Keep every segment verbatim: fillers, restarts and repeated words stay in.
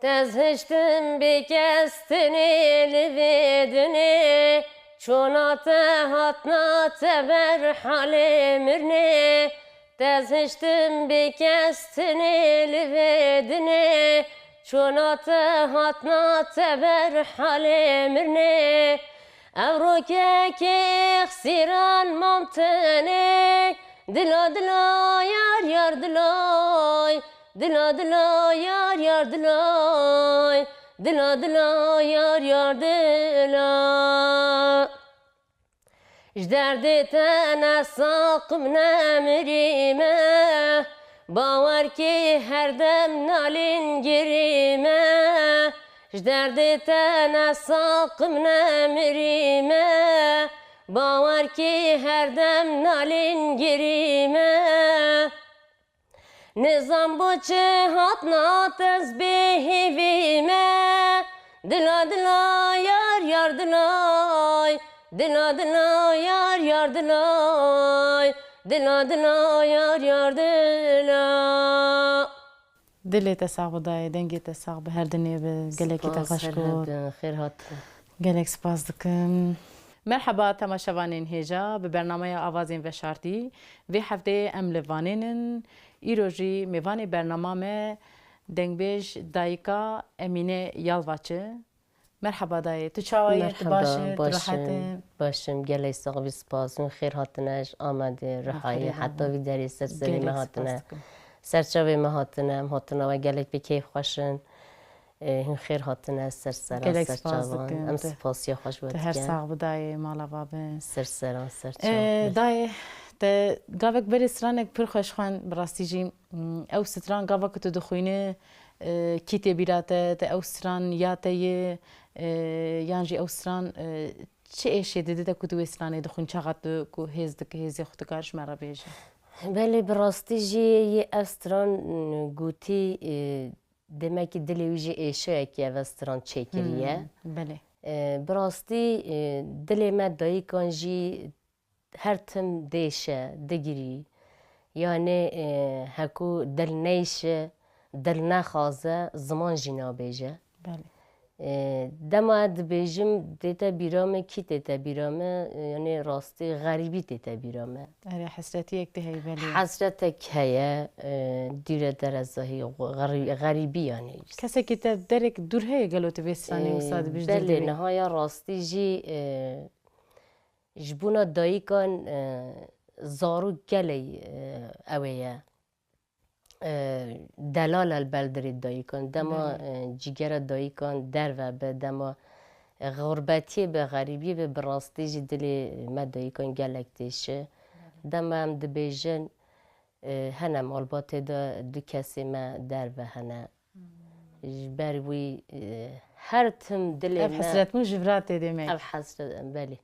Te zihiştim bê kes tinê li vê dinê, çona te hatna teber halê mirnê. Te zihiştim bê kes tinê li vê dinê, çona te hatna teber halê mirnê. Ev rokekê xsîran mam tenê, dila dila yar yar dilay. Dila dila yar yar dilay, dila dila yar yar dila. Ji derdê te ne saqim ne mirî me, bawer kî her dem nalîn girî me. Ji derdê te ne saqim ne mirî me, bawer kî her dem nalîn girî me. Nizam bo çi hatna tezbêhî vî me. Dila dila yar yar dilay. Dila dila yar yar dilay. Dila dila yar yar dila. Dilê te sax bi dayê, dengê te sax bi, her dinê bi, gelekî te xweş got. Spas, her hebin, xêr hatin. Gelek spas dikim. Merheba temaşevanên hêja, bi bernameya Avazên Veşartî. Vê hefteyê em li Vanê nin. Îro jî mêvanê bernama me dengbêj dayika Emîne Yalvaç e. Merheba dayê, tu çawa yî? Tu baş î? Tu rehet î? Baş im, gelek sax bî, spas. Hûn xêr hatine ji Amedê, Rihayê, heta vî derê ser serê me hatine. Serçavê me hatine, em hatina we gelek bi keyf xweş in. Ê, hûn xêr hatine ser seran, ser çavan. Em spasiya xwe ji we dikin. Tu her sax bi dayê, mala va bi. Ser seran, ser çavan. Ê, dayê, te gavek berê stranek pir xweş xwend, bi rastî jî, m, ew stran gava ku tu dixwînî, ê, kî tê bîra te, te ew stran ya te yê, ê, yan jî ew stran, ê, çi êşê dide te ku tu wê stranê dixwîn, çaxa tu ku hêz dike, hêzê xwe dikar ji me re bêje? Belê, bi rastî jî yê ev stran, m, gotî, ê, demekî dilê wî jî êşeyekî ev stran çêkiriye. Hmm, belê. E, bi rastî, e, dilê me dayikan jî her tim dêşe, digirî. Yanê, e, heku dil neyşe, dil nexaze, ziman jî nabêje. Belê. E, dema ez dibêjim, tête bîra me, kî tête bîra me? E, yanê rastî xerîbî tête bîra me. Erê, hesretiyek tê heyî, belê. Hesretek heye, e, dûre derezahî, xerî-, xerîbî yanî. Kesekî te derek dûr heye gelo tu vê stranê wisa dibêjî? E, belê, niha ya rastî jî, e, ji bona dayikan, e, zarok gelê, e, ew ê ye. E, delal el beldirê dayikan. Dema, e, cîgera dayikan derve be, dema, e, xurbetiyê be, xerîbiyê be, bi rastî jî dilê me dayikan gelek têşe. Dema em dibêjin, e, hene malbatê de du kesê me derve hene. Ji ber wî, e, her tim dilê me. Ev hesret min ji vira tê demek. Ev hesret, belê.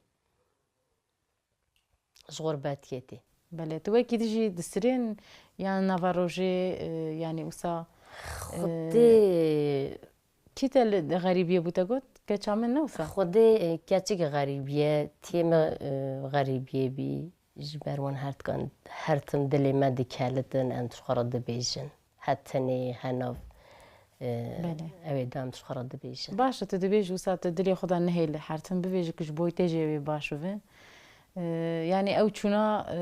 Ji xurbetiyê tê. Belê, tu wekî dijî disirên yan nava rojê, e, yanî wisa, e, Xwedê kî te li xerîbiyê bû te got? Keça min ne wisa? Xwedê, e, keçik xerîbiye, tê me, e, xerîbiyê bî. Ji ber wan her dikan, her tim dilê me dikelitin, em ji xwe re dibêjin. He tenê, he nav, e, Belê. Ew ê de em ji xwe re dibêjin. Baş e, tu dibêjî wisa tu dilê xwe de nehêle, her tim bibêjî ku ji bo tê jî ew ê baş bibe. E, yanî ew çûna, e,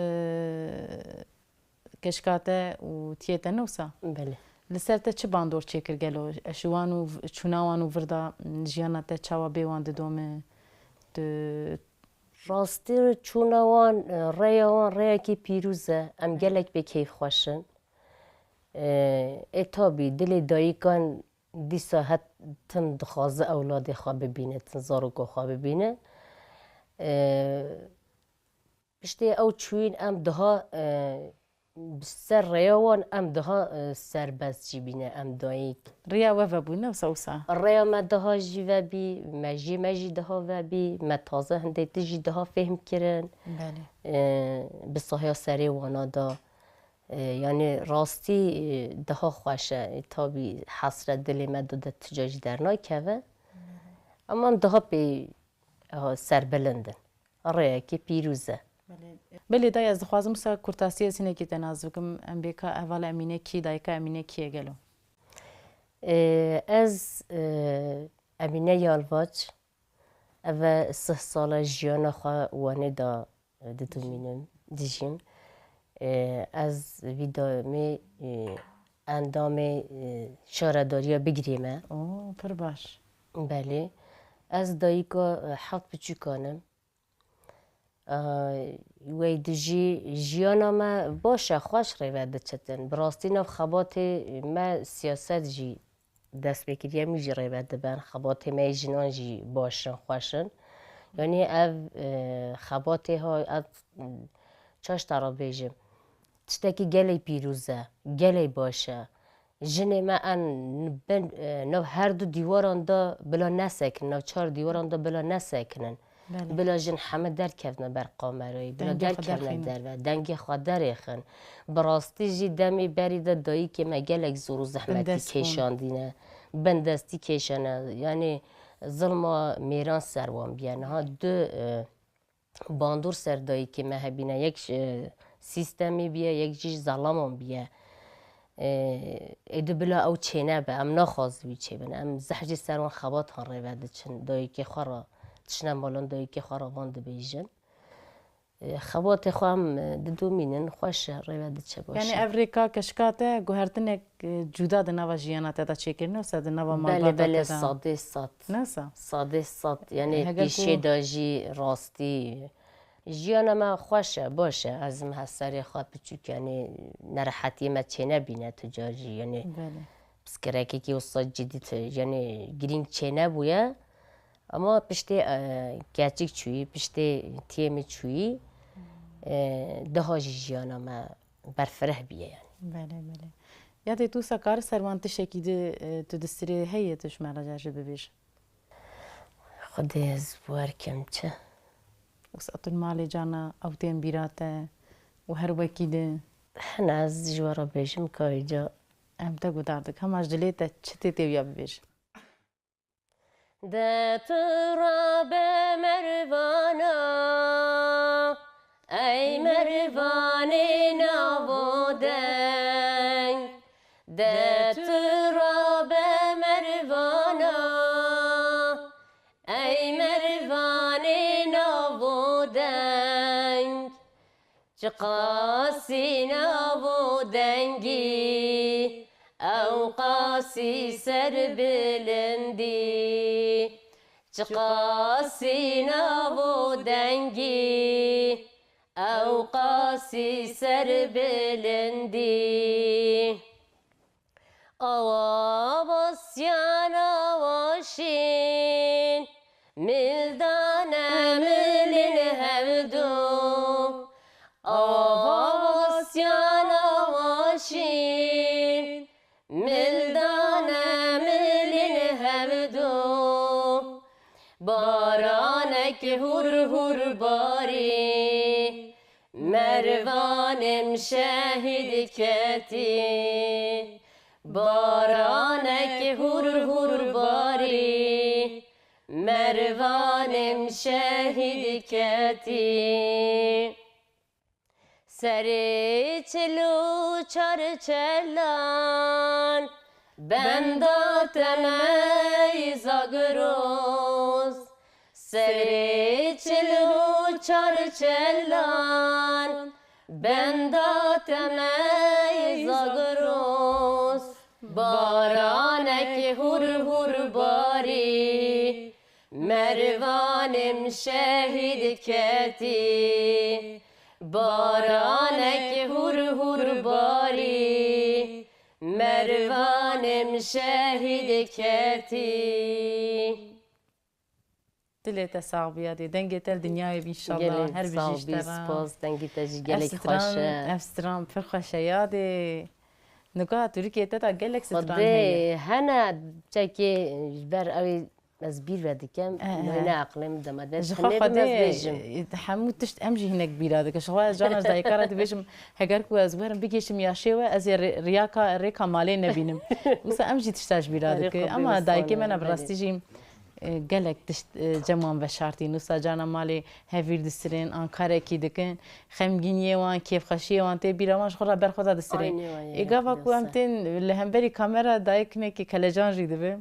keşka te û tiyê te ne wisa? Belê. Li ser te çi bandor çêkir gelo? Ji wan û v-, çûna wan û vir de jiyana te çawa bê wan didome? Tu Rastî çûna wan, e, rêya wan rêyekî pîroz e. Em gelek bê keyfxweş in. E, ê tabî dilê dayikan dîsa her tim dixwaze ewladê xwe bibîne, tim zaroka xwe bibîne. E, piştê ew çûyîn em daha, e, Bi ser rêya wan em daha, e, serbest jî bîne, em dayik. Rêya we vebû, ne wisa wisa? Rêya me daha jî vebî, mejiyê me jî daha vebî, me taze hindê tişt jî daha fêhm kirin. Belê. E, bi sahiya serê wana da, e, yanî rastî, e, daha xweş e. E, tabî hesret dilê me de, de tu ca jî dernakeve. Ama em daha pê, e, serbilind in. Rêyekî pîroz e. Belê. Belê dayê, ez dixwazim wisa kurtasî ez hinekî te nas bikim. Em bê ka hevala Emîne kî, dayika Emîne kî ye gelo? Ee, ez, e, Emîne Yalvaç, ev e sih sala jiyana xwe Wanê de, e, didomînim, dijîm. Ee, ez vî demê, e, endamê, e, şaredariya Bigirê me. Oo, pir baş. Belê. Ez dayika, e, heft piçûkan im. Wey dijî jiyana me baş e, xweş rêve diçitin. Bi rastî nav xebatê me siyaset jî dest pê kiriye, min jî rêve diben. Xebatê me yê jinan jî baş in, xweş in. Yanî ev, e, xebatê ha, ev, çaş te re bêjim, tiştekî gelê pîroz e, gelê baş e. Jinê me en bin, e, nav her du dîwaran de bila nesekinin, nav çar dîwaran de bila nesekinin. Belê. Bila jin heme derkevne ber kamerayê, bila Dengê xwe derkevne derxînin. derve, dengê xwe derêxin. Bi rastî jî demê berî de dayikê me gelek zor û zehmetî Bindest bûn. kêşandîne. Bindestî kêşene. Yanî zilma mêran ser wan biye. Niha du, e, bandor ser dayikê me hebîne. Yek, e, sîstemê biye, yek jî zalaman biye. E, êdî bila ew çênebe, em naxwazin wî çêbin. Em zehf jî ser wan xebatan rêve diçin. Dayikê xwe re diçine malan, dayikê xwe re van dibêjin. E, xebatê xwe em, e, didomînin, xweş e, rêve diçe baş Yanî e. ev rêka keşka te guhertinek, e, cuda di nava jiyana te de çêkirine, wisa di nava Belê, malbata belê, te de? sadê sad. Nesa? Sadê sad. Yanî Heger ku pêşê de jî rastî. Jiyana me xweş e, baş e. Ez im heserê xwe piçûk, yanî nerehetiyê me çênebîne tu car jî. Yanî Belê. piskirekekî wisa cidî tu, yanî girîng çênebûye. Ama piştê, e, keçik çûyî, piştê tiyê min çûyî, e, daha jî jiyana me berfireh biye yanî. Belê, belê. Ya dê tu wisa kar ser wan tiştekî di, e, tu di sirê heye tu ji me re car jî bibêj? Xwedê ez bi wer kim çi? Wisa tu malê cana ew tên bîra te û her wekî di? Hene ez ji we re bêjim ka îca. Em te guhdar dikin. Hema ji dilê te çi tê tê wiya bibêjin? De tu rabe mervana, ey mervanê navo deng. De tu rabe mervana, ey mervanê navo deng. Çiqasî nav û dengî, ew qasî serbilindî. Çiqasî nav û dengî, ew qasî serbilindî. Awa basyan awa şîn, mil dane milin hevdu. Awa basyan awa şîn, mil dane milin hevdu. Baranek hur hur barî, Mervanim şehîd ketî, baranek hur hur barî, Mervanim şehîd ketî. Serê çil û çar çelan, benda te me yî Zagiroz. Serê çil û çar çelan, benda te me yî Zagiroz. Baranek hur hur barî, Mervanim şehîd ketî. Baranek hur hur barî, Mervanim şehîd ketî. Dilê te sax bî yadê. Dengê te li dinyayê bî inşallah. Gelek Her bijî sax ji bî, te re. Spas. Dengê te jî Ev gelek stran, xweş e. Ev stran pir xweş e yadê. Nika Tirkiyê te de gelek stran heye. Xwedê hene çekê ji ber ew ê ez bîr ve dikem. Eh, eh. Mîna eqlê min dema de Ji xwe tenê Xwedê, bim ez bêjim. Hemû tişt em jî hinek bîra dikin. Ji xwe ez cana ji dayika re dibêjim, heger ku ez werim bigihîşim yaşê we, ez ê rê-, riyaka, rêka malê nebînim. Wisa em jî tişta ji bîra Erê dikin. xwe Ama bê dayikê me wisa ne bi rastî jî e, gelek tişt, e, cem wan veşartî. Nûsa carna malê hevîr disirin, an karekî dikin. Xemgîniyê wan, kêfxweşiyê wan tê bîra wan, ji xwe re ber xwe de disirin. Aynê wan ye, Ê gava ku em tên li hemberî kamera dayik hinekî kelecan jî dibe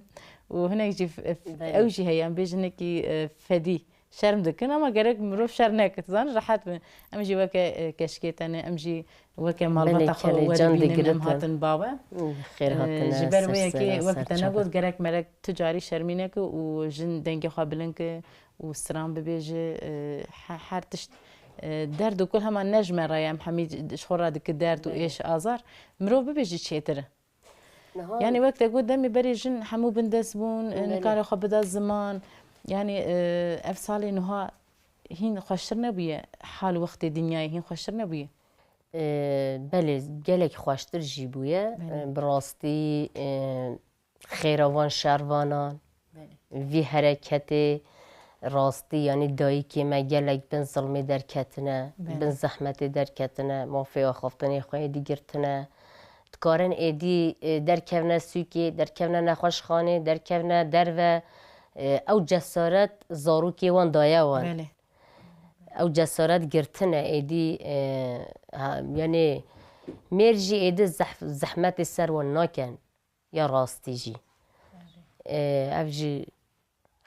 û hinek jî f-, f-, Belê. ew jî heye, em bêjin hinekî, e, fedî. Şerm dikin ama gerek mirov şer neke. Tu zanî rehet bin. Em jî weke, e, keşkê te ne, em jî weke malbata xwe we dibînin, em hatin ba we. Xêr hatine, ji ber wê yekê wek te negot gerek merek tu carî şermî neke û jin dengê xwe bilind ke û stran bibêje, e, he-, her tişt, e, derd û kul hema ne ji me re ye, em hemî ji xwe re dike derd û êş azar. Mirov bibêje çêtir e. Niha Yani wek te got demê berê jin hemû bindest bûn, Belê. nikare xwe bida ziman. Yani, e, ev salê niha hîn xweştir nebûye, hal wextê dinyayê hîn xweştir nebûye. E, belê, gelek xweştir jî bûye. Belê. E, bi rastî, e, xêra van şervanan, Belê. vî hereketê rastî, yani dayikê me gelek bin zilmê derketine, Belê. bin zehmetê derketine, mafê axaftinê xwe yê digirtine. Dikarin êdî, e, derkevne sûkê, derkevne nexweşxanê, derkevne derve, e, ew cesaret zarokê wan daye wan. Belê. Ew cesaret girtine êdî, e, ha, yani mêr jî êdî zeh-, zehmetê ser wan naken. Ya rastî jî. E, ev jî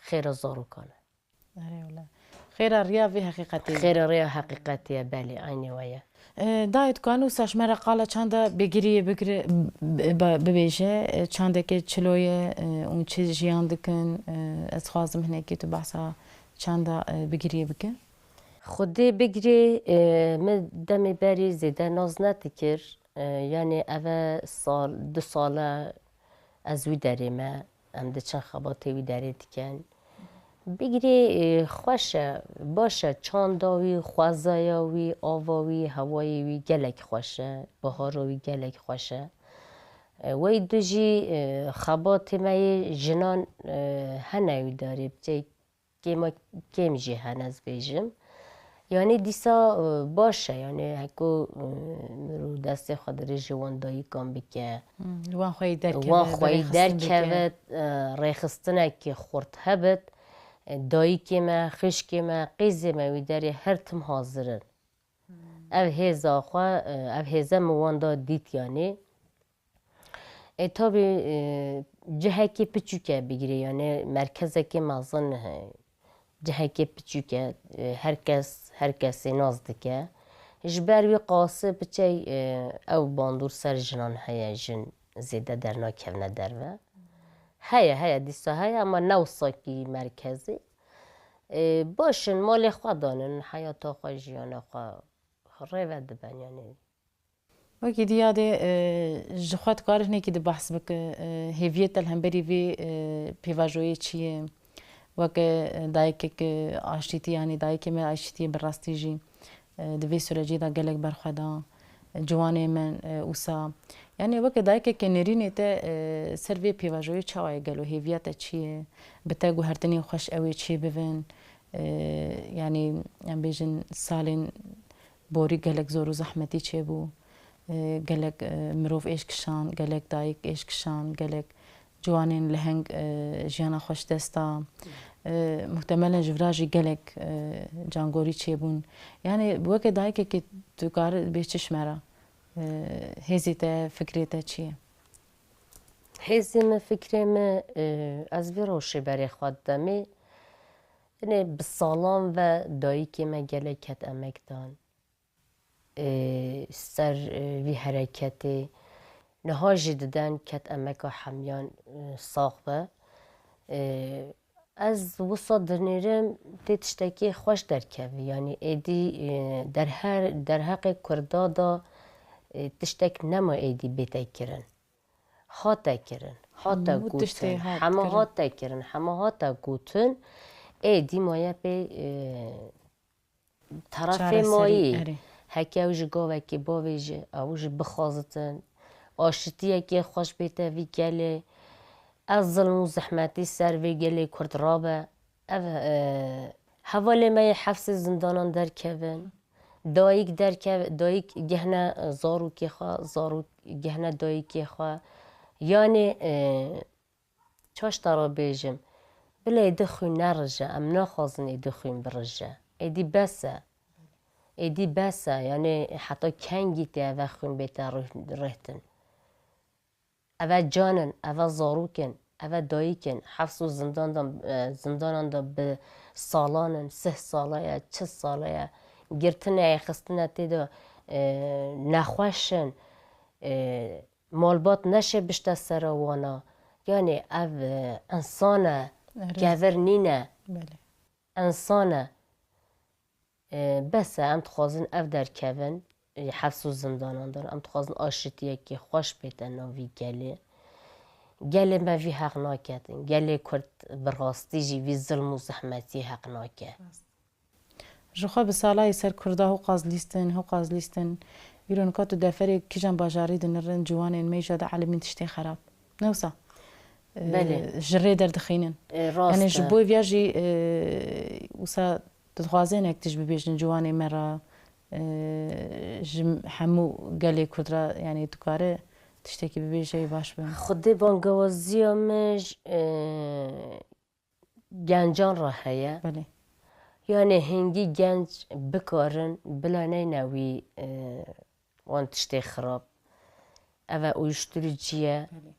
xêra zarokan e. Erê wele. Xêra riya vê heqîqetê ye. Xêra riya heqîqetê ye, belê, eynê we ye. E, dayê, tu kanî wisa ji me re qala çanda bêgiriyê bigire, b-, b-, bibêje, e, çandeke çilo ye, e, û çi jiyan dikin, e, ez dixwazim hinekî tu behsa çanda, e, bigiriyê bike. Xwedê bigirê, e, min demê berî zêde nas nedikir. E, yani eve sal, du sal e ez wî derê me, em diçin xebatê wî derê dikin. Bigirê, e, xweş e, baş e, çanda wî, xwezaya wî, ava wî, hewayê wî gelek xweş e, bihara wî gelek xweş e. E, wey du jî, e, xebatê me yê jinan, e, hene wî derê, bi cey kêma kêm jî hene, ez bêjim. Yanî dîsa, e, baş e, yanî heko, e, mirov destê xwe dirêjê wan dayikan bike. Hmm, wan xweyî derkeve, Wan xweyî derkeve, e, rêxistinekî xurt hebit. E, dayikê me, xişkê me, qîzê me wî derê her tim hazir in. Hmm. Ev hêza xwe, e, ev hêze min wan da dît yanî. E, tabî, e, cihekî piçûk e bigirê, yani merkezekî mezin, e, cihekî piçûk e, e, her kes, her kesê nas dike. Ji ber wî qasî piçey, e, ew bandor ser jinan heye, jin zêde dernakevne derve. Heye, heye, dîsa heye, ama ne wisa kî merkezî. E, baş in, malê xwe danin, heyata xwe, jiyana xwe rêve diben, yani. Wekî diyadê, e, ji xwe dikare hinekî de behs bike, e, hêviyê te li hemberî vê, e, pêvajoyê çi ye? Weke, e, dayikek, e, aştîtî, yanî dayikê me aştîtî ye bi rastî jî, e, di vê sürecê de gelek berxwe da, e, ciwanê me, e, wisa. Yanî weke dayikeke nêrînê te, e, ser vê pêvajoyê çawa ye gelo? Hêviya te çi ye? Bi te guhertinên xweş ew ê çê bibin? E, yanî em bêjin salên borî gelek zor û zehmetî çêbû. E, gelek, e, mirov êş kişand, gelek dayik êş kişand, gelek ciwanên leheng, e, jiyana xwe ji dest da. E, muhtemelen ji vira jî gelek, e, cangorî çêbûn. Yani weke dayikekê tu kare bê çi ji me re? E, hêzê te, fikrê te çi ye? Hêzê min, fikrê min, e, ez vê rewşê berê xwe didemê. Tenê bi salan ve dayikê me gelek ket emek dan. e, ser, e, vî hereketê. Niha jî diden ket emeka hemiyan, e, sax be. E, ez wisa dinêrim tê tiştekî xweş derkevî. Yanî êdî, e, derher-, derheqê Kurda da, e, tiştek nema êdî bête kirin. Hate kirin, hate Hemû tiştê gotin, hat hema kirin. hate kirin, hema hate gotin. Êdî maye pê, e, terefê Çareserî, mayî. erê. Heke ew ji gavekê bavêje, ew ji bixwazitin. Aşitiyekê xweş bête vî gelê. Ev zilm û zehmetî ser vê gelê Kurd rabe. Ev, e, hevalê me yê hefsê zindanan derkevin. Dayik derkev-, dayik gehne zarokê xwe, zarok gehne dayikê xwe. Yanê, e, çaş te re bêjim, Bila êdî xwîn nerije, em naxwazin êdî xwîn birije. Êdî bes e. Êdî bes e, yanî heta kengî tê eve xwîn bête rih-, rihtin. Eve can in, eve zarok in, eve dayik in, hefs û zindan de, e, zindanan de bi salan in, sih sala ye, çil sala ye, girtine ye, xistine tê de, e, nexweş in, e, malbat neşe bişte sera wana. Yanî ev, e, insan e, Erê. Kevir nîne. Belê. Însan e. E, bes e, em dixwazin ev derkevin, e, hefs û zindanan de. Em dixwazin aşitiyekî xweş bête navî gelê. Gelê me vî heq nake. Gelê Kurd bi rastî jî vî zilm û zehmetiyê heq nake. Rast. Ji xwe bi salayê ser Kurda hûqas lîstin, hûqas lîstin. Îro nika tu deferê kîjan bajarî dinirin, ciwanên me îja dielimîn tiştê xerab. Ne wisa? E, Belê. Ji rê derdixînin. E, rast Yanî ji e. bo viya jî, e, wisa dixwaze hinek tişt bibêjin ciwanê me re, e, ji hemû gelê Kurd re, yanî dikare tiştekî bibêje, ê baş be. Xwedê bangewaziya me ji, e, gencan re heye. Belê. Yanî hingî genc bikarin bila neyne wî, e, wan tiştê xirab. Ev e uyuşturucu ye. Belê.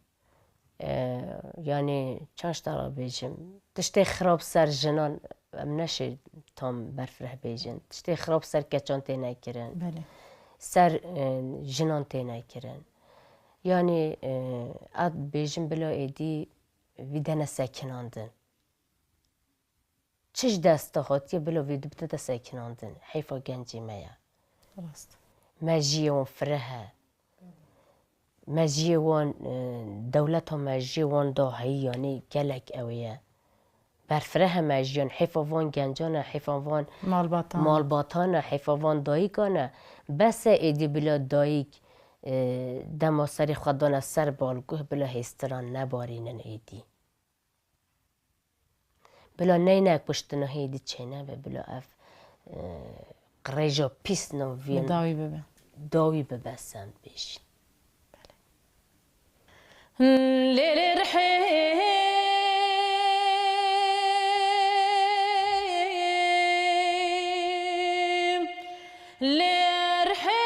E, yanî çaş te re bêjim. Tiştê xirab ser jinan, em neşê tam berfireh bêjin. Tiştê xirab ser keçan têne kirin. Belê. Ser, e, jinan têne kirin. Yanî, e, ez bêjim bila êdî vî dene sekinandin. Çi ji dest te hatiye bila vê dibite te sekinandin. Heyfa gencê me ye. Rast. Mejiyê wan fireh e. Mejiyê wan, e, dewleta mejiyê wan dahiyî, yanî gelek ew ê ye. Berfireh e mejiyan, heyfa van gencan e, heyfa van Malbatan. malbatan e, heyfa van dayikan e. Bes e êdî bila dayik, e, dema serê xwe dane ser balguh bila hêstiran nebarînin êdî. Bila neyne kuştina hêdî çênebe, bila ev, e, qirêja pîs navîn Bi dawî bibe. dawî bibe, sem bêjin. Lê lê rihêm, lê rihê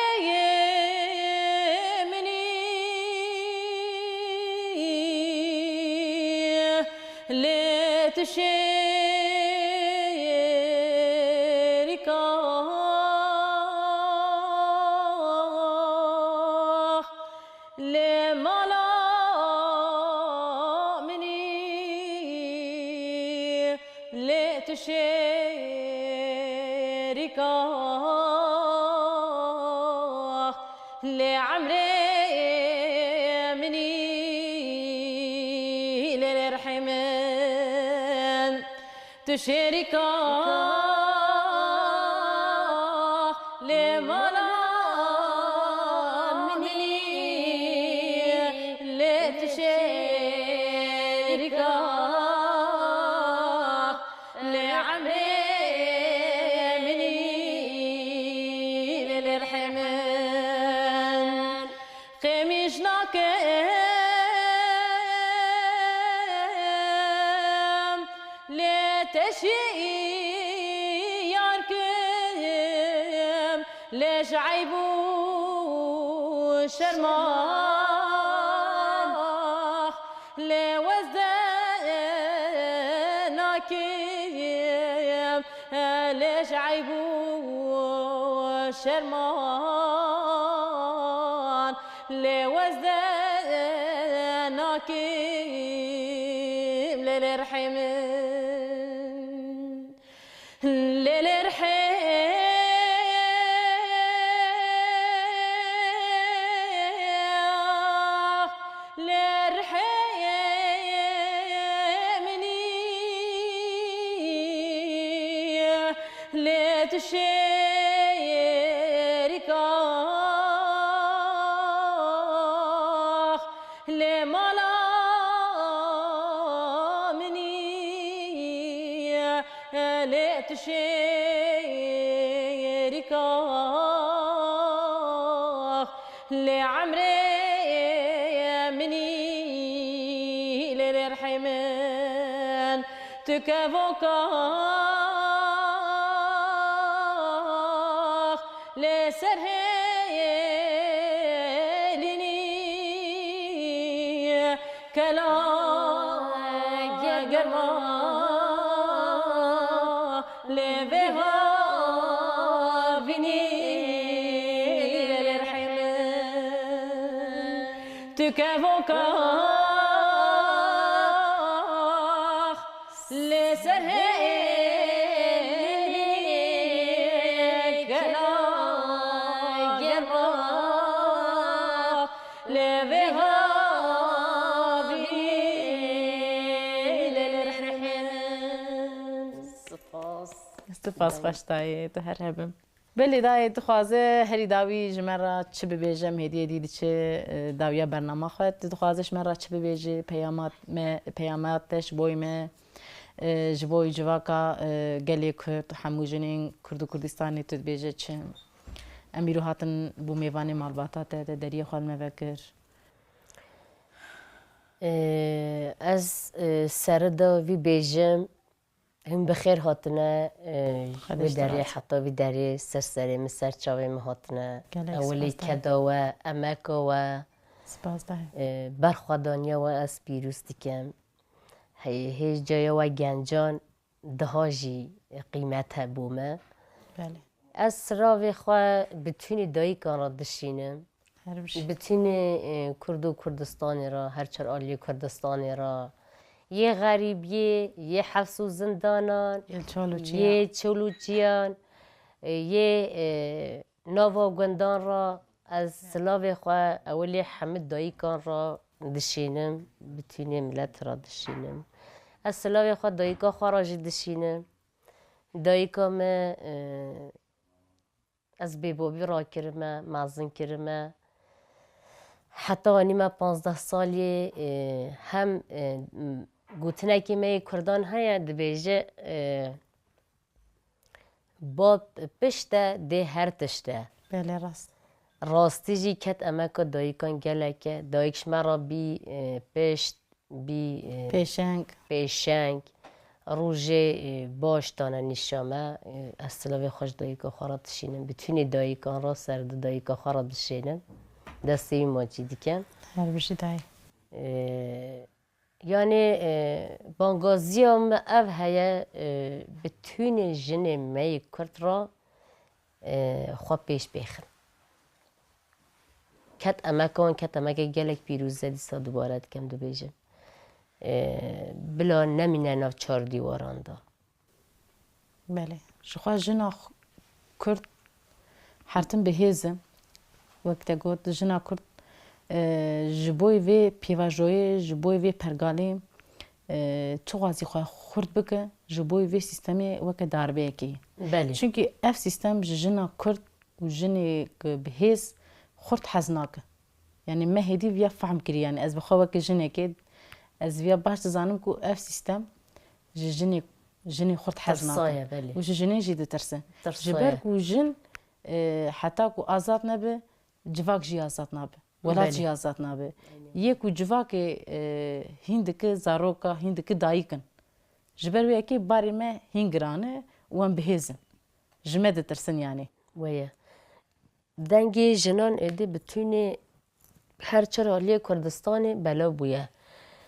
minî, lê tu şêrîka Lê mala minî, lê tu şêrîka, lê emrê minî, lê lê rihê min. Tu şêrîka lê mala minî, lê tu şêrîka lê emrê minî, lê lê rihê min. Qêmîş nakim, lê te şiyar kim, lê ji eyb û şerma, lê wezde nakim. Lê ji eyb û şerman, lê wezde nakim, lê lê rihê min, lê lê rihê Lê rihê minî, lê tu şêrîka, lê mala minî, lê tu şêrîka. Lê emrê minî, lê lê rihê min, Tu kevoka lê ser hêlînî, kela germa lê vê havînî lê rehî min. Tu kevoka Lê ser hêlî kela germa, lê vê havî lê rehîn. Spas. Spas xweş dayê, tu her hebim. Belê dayê dixwaze herî dawî ji me re çi bibêje, em hêdî hêdî diçe, e, dawiya bernama xwe. Tu dixwaze ji me re çi bibêje, peyama me, peyama te ji boy me, e, ji boy civaka, e, gelê Kurd, hemû jinên Kurd û Kurdistanê tu dibêje çi? Em îro hatin bû mêvanê malbata te, te deriyê xwe li me vekir. E, ez, e, serida vî bêjim, Hûn bi xêr hatine, e, Xwedê wê ji te derê razî. Heta vî derê ser serê min, ser çavê min hatine. Gelek Ewilî spas dayê. Keda we, emeka we, Spas dayê. E, berxwedaniya we ez pîroz dikim. Hey, hêj caya we gencan daha jî qîmet hebû me. Belê. Ez silavê xwe bitûnî dayikan re dişînim. Her bijî. Bitînê, e, Kurd û Kurdistanê re, her çar aliyê Kurdistanê re, yê xerîbiyê, yê hefs û zindanan, Yê çal û çiya. Yê çol û çiyan, e, yê, e, nava gundan re, ez silavê xwe ewilê hemî dayikan re dişînim, bitînê milet re dişînim. Ez silavê xwe dayika xwe re jî dişînim. Dayika me, e, Ez bêbabî rakirime, mezin kirime. Heta anî me panzdeh salî, e, hem, e, m-, gotinekê me yê Kurdan heye, dibêje, e, bab pişt e, dê her tişt e. Belê rast. Rastî jî ket emeka dayikan gelek e. Dayik ji me re bî, e, pişt, bî, e, Pêşeng. Pêşeng. Rojê, e, baş dane nîşa me. E, ez silavê xwe ji dayika xwe re dişînim. Bitûnê dayikan re, serdi dayika xwe re dişênim. Destê wî maçî dikim. Her bijî dayê. E, yanî, e, bangaziya me ev heye, e, bitûnê jinê me yê Kurd re, e, xwe pêş bêxin. Ket emeka wan, ket emeke gelek pîroz e, dîsa dubare dikim dibêjim. E, bila nemîne nav çar dîwaran de. Belê. Ji xwe jina xu-, Kurd hertin bi hêz e. Wek te got, jina Kurd, e, ji bo vê pêvajoyê, ji bo vê pergalê, e, çiqasî xwe xurt bike, ji bo vê sîstemê weke darbeyekê. Belê. Çimkî ev sîstem ji jina Kurd û jinê ku bi hêz xurt hez nake. Yanî me hêdî viya fehm kirî. Yanî ez bi xwe weke jinekê, ez viya baş dizanim ku ev sîstem ji jinê, jinê xurt hez nake. Tirsaye, belê. Û ji jinê jî ditirse. Tirsaye. Ji ber ku jin, e, heta ku azad nebe, civak jî azad nabe. Welat Belê. Jî azad nabe. Aynen. Yê ku civakê, e, hîn dike zaroka, hîn dike dayik in. Ji ber wê yekê barê me hîn giran e û em bi hêz in. Ji me ditirsin yanî. Wê ye. Dengê jinan êdî bitûnê her çar aliyê Kurdistanê belav bûye.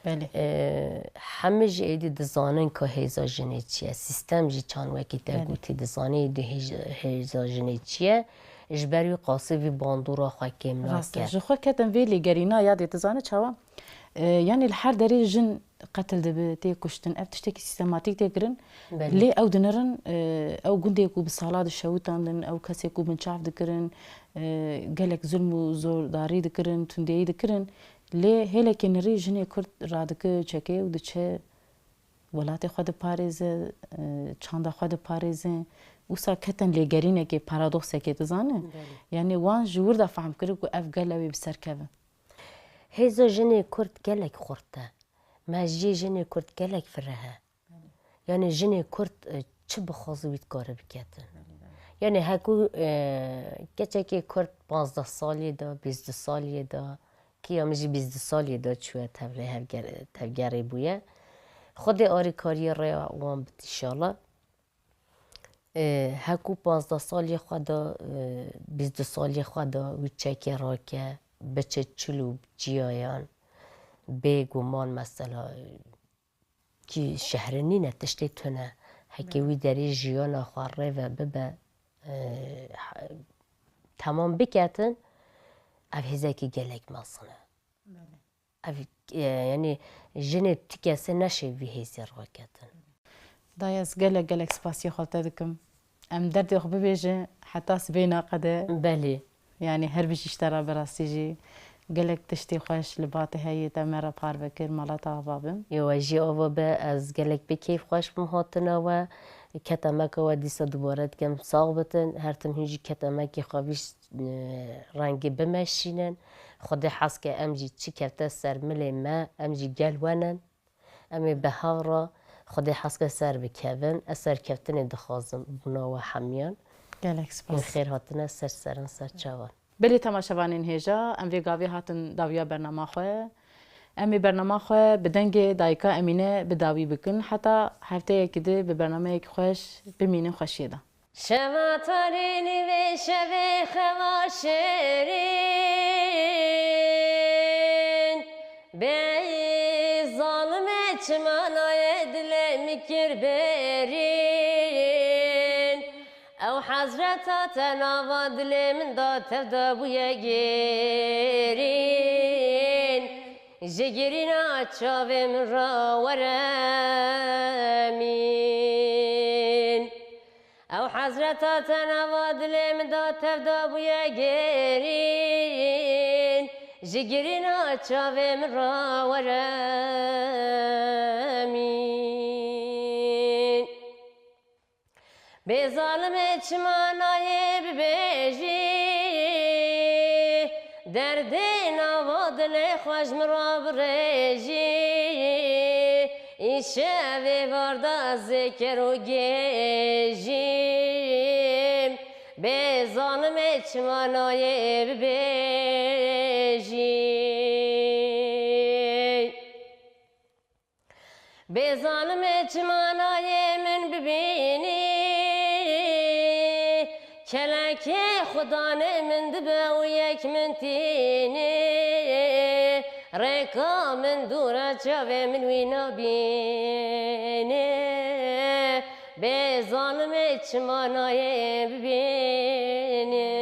Belê. Ee, hemî jî êdî dizanin ka hêza jinê çi ye. Sîstem jî çand wekî te Belê. Gotî dizane êdî hêj-, hêza jinê çi ye. Ji ber wî qasî vî bandora xwe kêm Rast e. Nake. Ji xwe ketin vê lêgerîna ya dê dizane çawa? E, yanî li her derê jin qetil dibe, tê kuştin. Ev tiştekî sîstematîk tê kirin. Belê. Lê ew dinirin, e, ew gundê ku bi sala dişewitandin, ew kesê ku binçav dikirin, e, gelek zulm û zordarî dikirin, tundeyî dikirin. Lê hêlekê nirî jinê Kurd radike çekê û diçe welatê xwe diparêze, e, çanda xwe diparêze. Wisa ketin lêgerînekê, paradoksekê, dizane? Belê. Yanî wan ji wir de fehm kir ku ev gel ew ê bi ser keve. Hêza jinê Kurd gelek xurt e. Mejiyê jinê Kurd gelek fireh e. Yanî jinê Kurd, e, çi bixwaze wî dikare biketin. Yanî heku, e, keçekê Kurd panzdeh saliyê de, bîst du saliyê de, ki ya min jî bîst du saliyê de çûye tevlê hevger-, tevgerê bûye. Xwedê arîkariyê rêya wan bit înşallah. E, hekû panzdeh saliyê xwe da, e, bîst du saliyê xwe da wî çekê rake, biçe çil û ciyayan, bê guman mesela, e, kî şehrê nîne, tiştê tune. Heke wî derê jiyana xwe rê ve bibe, e, ha-, temam biketin, ev hêzekî gelek mezin e. Ev, e, yanî jinê tu kesê neşê vî hêzê raketin. Dayê, ez gelek, gelek spasiya xwe li te dikim. Em derdê xwe bibêjin heta sibê naqede. Belê. Yanî her bijî ji te re, bi rastî jî gelek tiştê xweş li ba te heye, te me re parve kir, mala te ava bin. Yo, we jî ava be, ez gelek pê keyfxweş bim hatina we. Ketemeka we dîsa dubare dikim, sax bitin. Her tim hûn jî ketemekê xwe vî, e, rengî bimeşînin. Xwedê hez ke em jî çi kefte ser milê me, em jî gel we nin. Em ê bi hev re Xwedê hez ke ser bikevin. Ez serkeftinê dixwazim bona we hemiyan. Gelek spas. Hûn xêr hatine ser serin ser çavan. Belê temaşevanên hêja, em vê gavê hatin dawiya bernama xwe. Em ê bernama xwe bi dengê dayika Emîne bi dawî bikin. Heta hefteyekî di bi bernameyekî xweş bimînin xweşiyê de. Şeva tarî nîvê şevê xewa şêrîn, bê zalimê çima nayê dilê min kir berîn. Ew hezreta te nava dilê min da, tev da bûye gêrîn. Ji girîna çavê min ra were mîn. Ew hezreta te nava dilê min da, tev da bûye gêrîn. Ji girîna çavê min ra were mîn. Bê zalimê çima nayê bibêjî, derdê nava dilê xwe ji min re birêjî. Îşevê varda zêker û gêjîm, bê zalimê çima nayê bibêjî. Bê zalimê çima nayê min bibînî, kelekê xudanê min dibe û yek min tînî. Rêka min dûr e, çavê min wî nabînî. Bê zalimê çima nayê bibînî.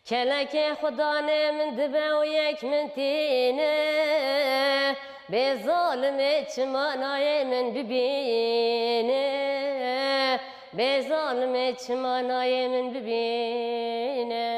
Kelekê xudanê min dibe û yek min tîne. Bê zalimê çima nayê min bibîne. Bê zalimê çima nayê min bibîne.